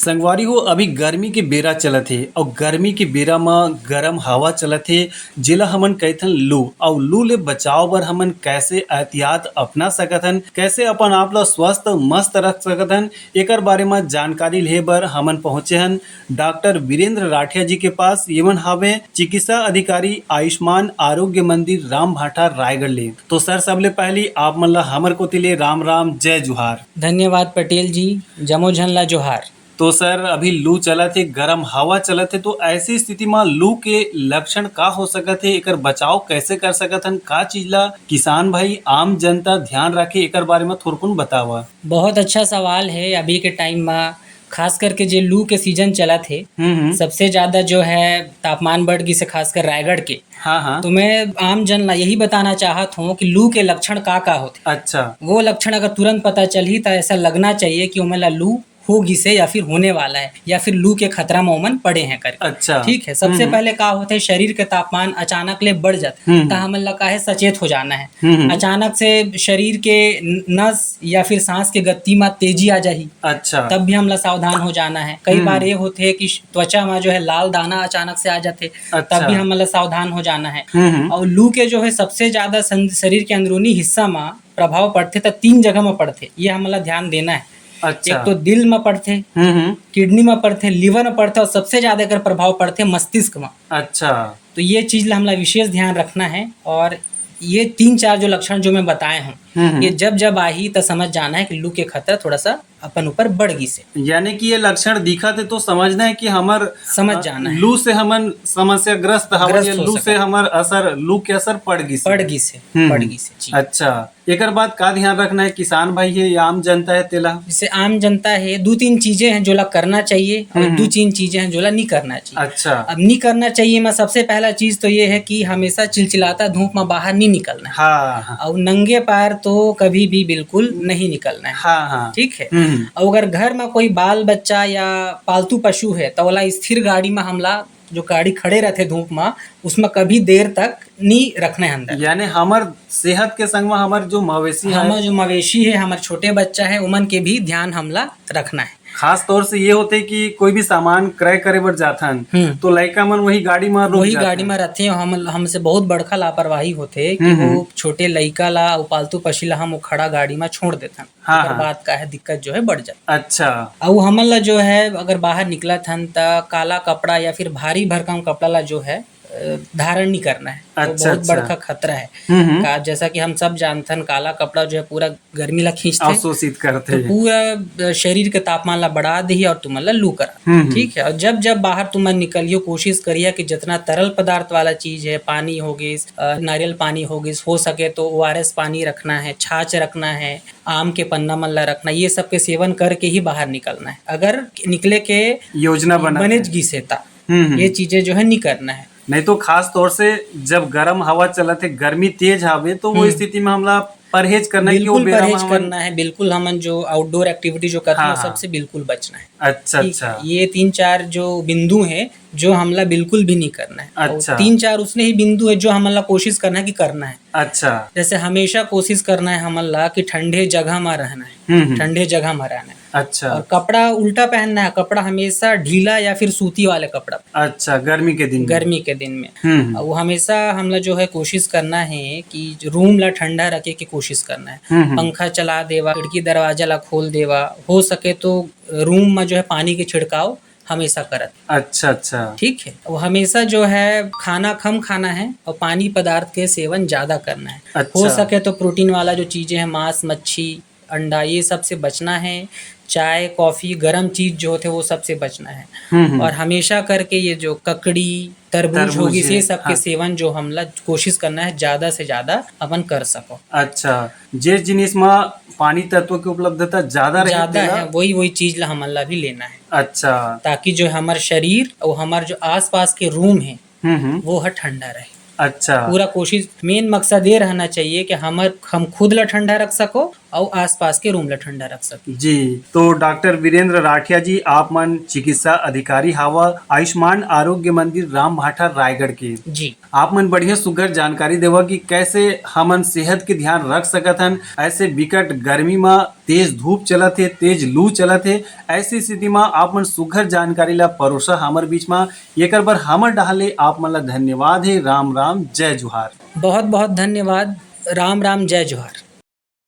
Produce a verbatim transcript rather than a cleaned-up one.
संगवारी हो, अभी गर्मी के बेरा चलत हे अउ गर्मी के बेरा म गरम हवा चलत हे, जेला हमन कहिथन लू। अउ लू ले बचाव बर हमन कैसे एहतियात अपना सकत हन, कैसे अपन आप ला स्वस्थ मस्त रख सकत हन, एकर बारे म जानकारी लेहे बर हमन पहुंचे हन डॉक्टर वीरेंद्र राठिया जी के पास। ये मन हावे चिकित्सा अधिकारी आयुष्मान आरोग्य मंदिर रामभाठा रायगढ़ ले। तो सर, सबले पहली आप मन ला हमर कोति ले राम राम, जय जोहार। धन्यवाद पटेल जी, जम्मो झन ला जोहार। तो सर, अभी लू चलत हे, गरम हवा चलत हे, तो ऐसी स्थिति म लू के लक्षण का हो सकत हे, एकर बचाव कैसे कर सकत हन, का चीज ला किसान भाई, आम जनता ध्यान रखे, एकर बारे म थोरकुन बतावा। बहुत अच्छा सवाल है। अभी के टाइम म खास करके जे लू के सीजन चलत हे, हम्म, हम्म। सबसे ज्यादा जो है तापमान बढ़ गिस हे, खासकर रायगढ़ के। हाँ, हाँ। तो मैं आम जन ला यही बताना चाहत हूँ कि लू के लक्षण का का होथे। अच्छा। वो लक्षण अगर तुरंत पता चलही, त ऐसा लगना चाहिए कि ओमन ला लू हो गिस हे या फिर होने वाला है या फिर लू के खतरा म ओमन पड़े हैं करके। अच्छा। ठीक है, सबसे हम्म। पहले का होथे, शरीर के तापमान अचानक ले बढ़ जाथे, हम्म। त हमन ला काहे सचेत हो जाना है। हम्म। अचानक से शरीर के न-, नस या फिर सांस के गति म तेजी आ जाही, अच्छा। तब भी हमला सावधान हो जाना है। कई हम्म। बार ये होथे कि श-, त्वचा म जो है लाल दाना अचानक से आ जाथे, अच्छा। तब भी हमला सावधान हो जाना है। हम्म। और लू के जो है सबसे ज्यादा सं-, शरीर के अंदरूनी हिस्सा म प्रभाव पड़थे त तीन जगह म पड़थे, ये हमला ध्यान देना है। अच्छा। एक तो दिल म पड़थे, हम्म, हम्म। किडनी म पड़थे, लिवर म पड़थे और सबसे ज्यादा एकर प्रभाव पड़थे मस्तिष्क म। अच्छा। तो ये चीज ला हमला विशेष ध्यान रखना है। और ये तीन चार जो लक्षण जो मैं बताए हूँ, हम्म, हम्म। ये जब जब आही त समझ जाना है कि लू के खतरा थोड़ा सा अपन ऊपर बढ़ गिस हे। यानी कि ये लक्षण दिखत हे तो समझना है कि हमर, समझ अ, जाना है। लू से हमन समस्याग्रस्त हवन ग्रस्त या हो लू सकत से है। हमर असर, लू के असर पड़ गिस हे। पड़ गिस हे, हम्म। पड़ गिस हे, जी। अच्छा, एकर बाद का ध्यान रखना है, किसान भाई है या आम जनता है तेला? जैसे आम जनता है, दू तीन चीजें हैं जोला करना चाहिए और हम्म। दू तीन चीजें हैं जोला नहीं करना चाहिए। अच्छा। अब नहीं करना चाहिए, मैं सबसे पहला चीज तो ये है कि हमेशा चिलचिलाता धूप में बाहर नहीं निकलना है। हाँ, हाँ। और नंगे पैर तो कभी भी बिल्कुल नहीं निकलना है। हाँ, हाँ। ठीक है? हम्म। और अगर घर में कोई बाल बच्चा या पालतू पशु है, तो ओला स्थिर गाड़ी में हमला, जो गाड़ी खड़े रहते धूप में, उसमें कभी देर तक नहीं रखना है अंदर। यानी हमर सेहत के संग में हमर जो मवेशी है, हमर जो मवेशी है, हमर छोटे बच्चा है, उमन के भी ध्यान हमला रखना है। खास तौर से ये होथे कि कोई भी सामान क्रय करे बर जाथन, हम्म। तो लइका मन वही गाड़ी म रुक वही जाथे। गाड़ी म रथे। हम, हमसे बहुत बड़का लापरवाही होथे कि हम्म, वो हम्म। छोटे लइका ला अउ पालतू पक्षी ला हम वो खड़ा गाड़ी म छोड़ देथन। हाँ, ओकर हाँ। बाद का है, दिक्कत जो है बढ़ जाथे। अच्छा। अउ हमन ला जो है, अगर बाहर निकलत हन, त काला कपड़ा या फिर भारी भरकम कपड़ा ला जो है, अ, धारण नहीं करना है। तो अच्छा, बहुत अच्छा। बड़का खतरा है। हम्म, हम्म। का, जैसा कि हम सब जानथन, काला कपड़ा जो है पूरा गर्मी ला खींचथे। अवशोषित करथे। तो पूरा, अ, शरीर के तापमान ला बढ़ा देही और तुमन ला लू करा। हम्म, हम्म। ठीक है, और जब जब बाहर तुमन निकलियो, कोशिश करिए कि जितना तरल पदार्थ वाला चीज है, पानी हो गिस, अ, नारियल पानी हो गिस, हो सके तो ओआरएस पानी रखना है, छाछ रखना है, आम के पन्ना मन ला रखना, ये सब के सेवन करके ही बाहर निकलना है। अगर निकले के योजना बना बनेच है। गिस हे ता हम्म, हम्म। ये चीजें जो है नहीं करना है। नहीं तो खास तौर से जब गर्म हवा चलत हे, गर्मी तेज हवे, तो वो हम्म। स्थिति में हमला परहेज करना है कि वो बिल्कुल बेरा में परहेज हमन करना है, बिल्कुल हमन जो outdoor activity जो करते हैं, हाँ, वो हाँ। सबसे बिल्कुल बचना है। अच्छा, ठीक है, अच्छा। ये तीन चार जो बिंदु हैं, जो हमला बिल्कुल भी नहीं करना है। और अच्छा। तीन चार उसने ही बिंदु है, जो हमला कोशिश करना है कि करना है। अच्छा। जैसे हमेशा कोशिश करना है हमला कि ठंडे जगह में रहना है, हम्म, हम्म। ठंडे जगह में रहना है। अच्छा। और कपड़ा उल्टा पहनना है, कपड़ा हमेशा ढीला या फिर सूती वाले कपड़ा। अच्छा, गर्मी के दिन में। गर्मी के दिन में। हम्म, हम्म। और वो हमेशा हमला जो है कोशिश करना है कि रूम ला ठंडा रखे की कोशिश करना है। हम्म, हम्म। पंखा चला देवा, खिड़की दरवाजा ला खोल देवा, हो सके तो रूम में जो है पानी के छिड़काव हमेशा करत। अच्छा, अच्छा। ठीक है, वो हमेशा जो है खाना कम खाना है और पानी पदार्थ के सेवन ज्यादा करना है। अच्छा। हो सके तो प्रोटीन वाला जो चीजें हैं, मांस, मच्छी, अंडा, ये सब से बचना है। चाय, कॉफी, गरम चीज जो होते हैं, वो सब से बचना है। हम्म, हम्म। और हमेशा करके ये जो ककड़ी, तरबूज तरबूज होगी, है, ये सब के हाँ। सेवन जो हमला कोशिश करना है ज्यादा से ज्यादा अपन कर सको। अच्छा, जिस जिनिस में पानी तत्व की उपलब्धता ज्यादा रहे, ज्यादा तेला है, वही, वही चीज ला हमन ला भी लेना है। अच्छा। ताकि जो हमर शरीर और हमर जो आसपास के रूम है, हम्म, हम्म। वो ह ठंडा रहे। अच्छा। पूरा कोशिश, मेन मकसद ये रहना चाहिए कि हमर, हम खुद ला ठंडा रख सको अउ आसपास के रूम ला ठंडा रख सके। जी, तो डॉक्टर वीरेंद्र राठिया जी, आप मन चिकित्सा अधिकारी हावा आयुष्मान आरोग्य मंदिर रामभाठा रायगढ़ के। जी। आप मन बढ़िया सुघर जानकारी देवा कि कैसे हमन सेहत के ध्यान रख सकत हन। ऐसे बिकट गर्मी म तेज धूप चलत हे, तेज लू चलत हे, ऐसी स्थिति म आप मन सुघर जानकारी ला परोसा हमर बीच म, एकर बर हमर डहार ले आप मन ला धन्यवाद हे। राम राम, जय जोहार। बहुत बहुत धन्यवाद। राम राम, जय जोहार।